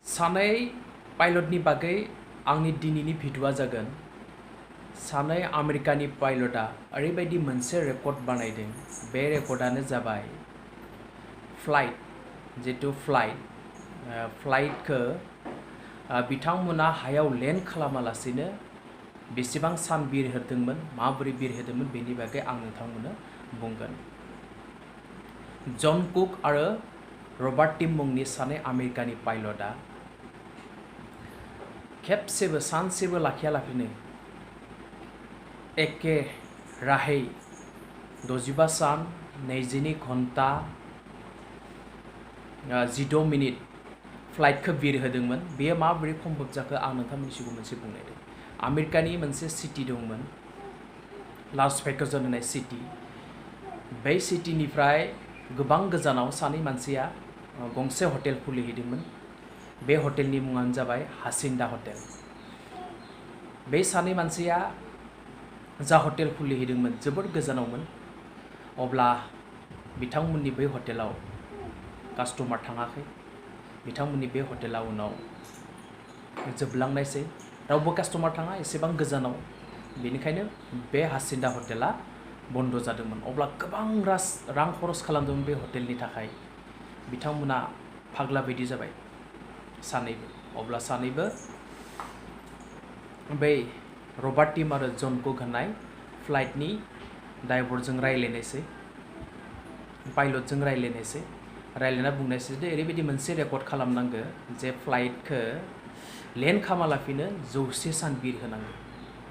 सानै पाइलटनि बागै आंनि दिनैनि भिडिअ'आ जागोन सानै आमेरिकानि पाइलटआ ओरैबायदि मोनसे रेकर्ड बानायदों। बे रेकर्डआनो जाबाय फ्लाइटखौ बिथांमोना हायाव लेन्ड खालामालासेनो बेसेबां सान बिरहोदोंमोन, माबोरै बिरहोदोंमोन बेनि बागै आं नोंथांमोननो बुंगोन। जन कुक आरो रबार्ट टिम मुंनि सानै आमेरिकानि पाइलटआ खेबसेबो सानसेबो लाखियालाखैनो एखे राहै 65 सान 22 घन्टा 16 मिनिट फ्लाइटखौ बिरहोदोंमोन। बेयो माबोरै सम्भब जाखो आं नोंथांमोननि सिगाङाव मोनसे बुंनायदों। आमेरिकानि मोनसे सिटि दंमोन, लास भेगास होननाय सिटि। बै सिटिनिफ्राय गोबां गोजानाव सानै मानसिया गंसे हटेल खुलिहैदोंमोन। बे हटेलनि मुङानो जाबाय हासिन्डा हटेल। बे सानै मानसिया जा हटेल खुलिहैदोंमोन जोबोद गोजानावमोन। अब्ला बिथांमोननि बै हटेलाव कास्टमार थाङाखै। बिथांमोननि बे हटेला उनाव जोबलांनायसै। रावबो कास्टमार थाङा, एसेबां गोजानाव। बेनिखायनो बे हासिन्डा हटेला बन्द जादोंमोन। अब्ला गोबां रां खरस खालामदोंमोन बे हटेलनि थाखाय। बिथांमोना फाग्ला बायदि जाबाय सानैबो। अब्ला सानैबो बै रबार्ट टिम आरो जन कुक होननाय फ्लाइटनि ड्राइभारजों रायज्लायनायसै, पाइलटजों रायज्लायना बुंनायसै जे ओरैबायदि मोनसे रेकर्ड खालामनांगो जे फ्लाइटखौ लेन्ड खालामालाखैनो 100 सान बिरहोनांगौ।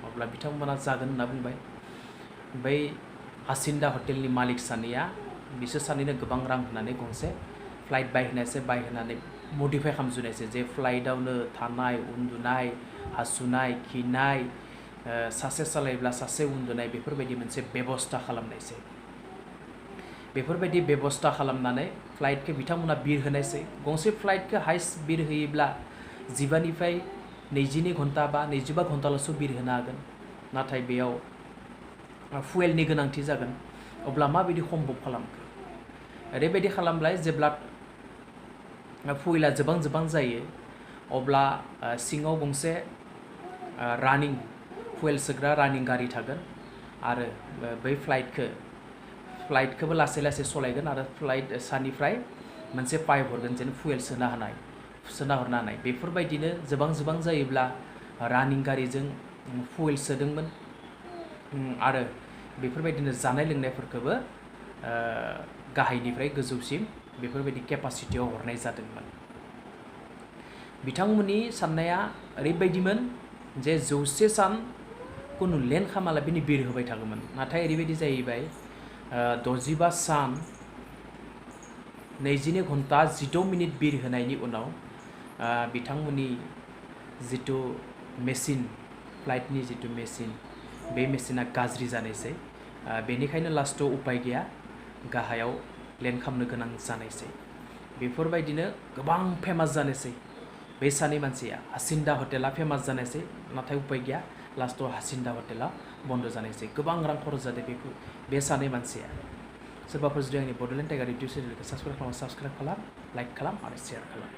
अब्ला बिथांमोना जागोन होनना बुंबाय। बै हासिन्डा हटेलनि मालिक सानैया बिसोर सानैनो गोबां रां होनानै गंसे फ्लाइट बायहोनानै मडिफाइ खालामजुनायसै। जे फ्लाइटआवनो थानाय, उन्दुनाय, हासुनाय, खिनाय, सासे सालायब्ला सासे उन्दुनाय, बेफोरबायदि मोनसे बेबस्था खालामनायसै। बेफोरबायदि बेबस्था खालामनानै फ्लाइटखौ बिथांमोना बिरहोनायसै। गंसे फ्लाइटखौ हाइस्ट बिरहोयोब्ला 15 निफ्राय 22 घन्टा बा 25 घन्टाल'सो बिरहोनो हागोन। नाथाय बेयाव फुवेलनि गोनांथि जागोन। अब्ला माबायदि सम्भब खालामखो? ओरैबायदि खालामबाय, जेब्ला फुवेला जोबां जायो अब्ला सिङाव गंसे फुवेल सोग्रा रानिं गारि थागोन आरो बै फ्लाइटखौबो लासै सालायगोन आरो फ्लाइट सानिफ्राय मोनसे पाइप हरगोन जेन फुवेल सोना हरनो हानाय। बेफोरबायदिनो जोबां जायोब्ला रानिं गारिजों फुवेल सोदोंमोन आरो बेफोरबायदिनो जानाय लोंनायफोरखौबो गाहायनिफ्राय गोजौसिम बेफोरबायदि केपासिटियाव हरनाय जादोंमोन। बिथांमोननि साननाया ओरैबायदिमोन जे 100 सान कुनु लेन्ड खालामालासिनो बिरहोबाय थागौमोन। नाथाय ओरैबायदि जाहैबाय 65 सान 22 घन्टा 16 मिनिट बिरहोनायनि उनाव बिथांमोननि जिथु मेसिन, फ्लाइटनि जिथु मेसिन, बे मेसिना गाज्रि जानायसै। बेनिखायनो लास्टआव उपाय गैया, गाहायाव लेन्ड खालामनो गोनां जानायसै। बेफोरबायदिनो गोबां फेमास जानायसै। बे सानै मानसिया हासिन्डा हटेला फेमास जानायसै। नाथाय उपाय गैया, लास्टआव हासिन्डा हटेला बन्द जानायसै। गोबां रां खरस जादों बे सानै मानसिया। सोरबाफोर जुदि आंनि बड'लेण्ड टाइगार इउटुब चेनेलखौ साबस्क्राइब खालाम, लाइक खालाम आरो शेयार खालाम।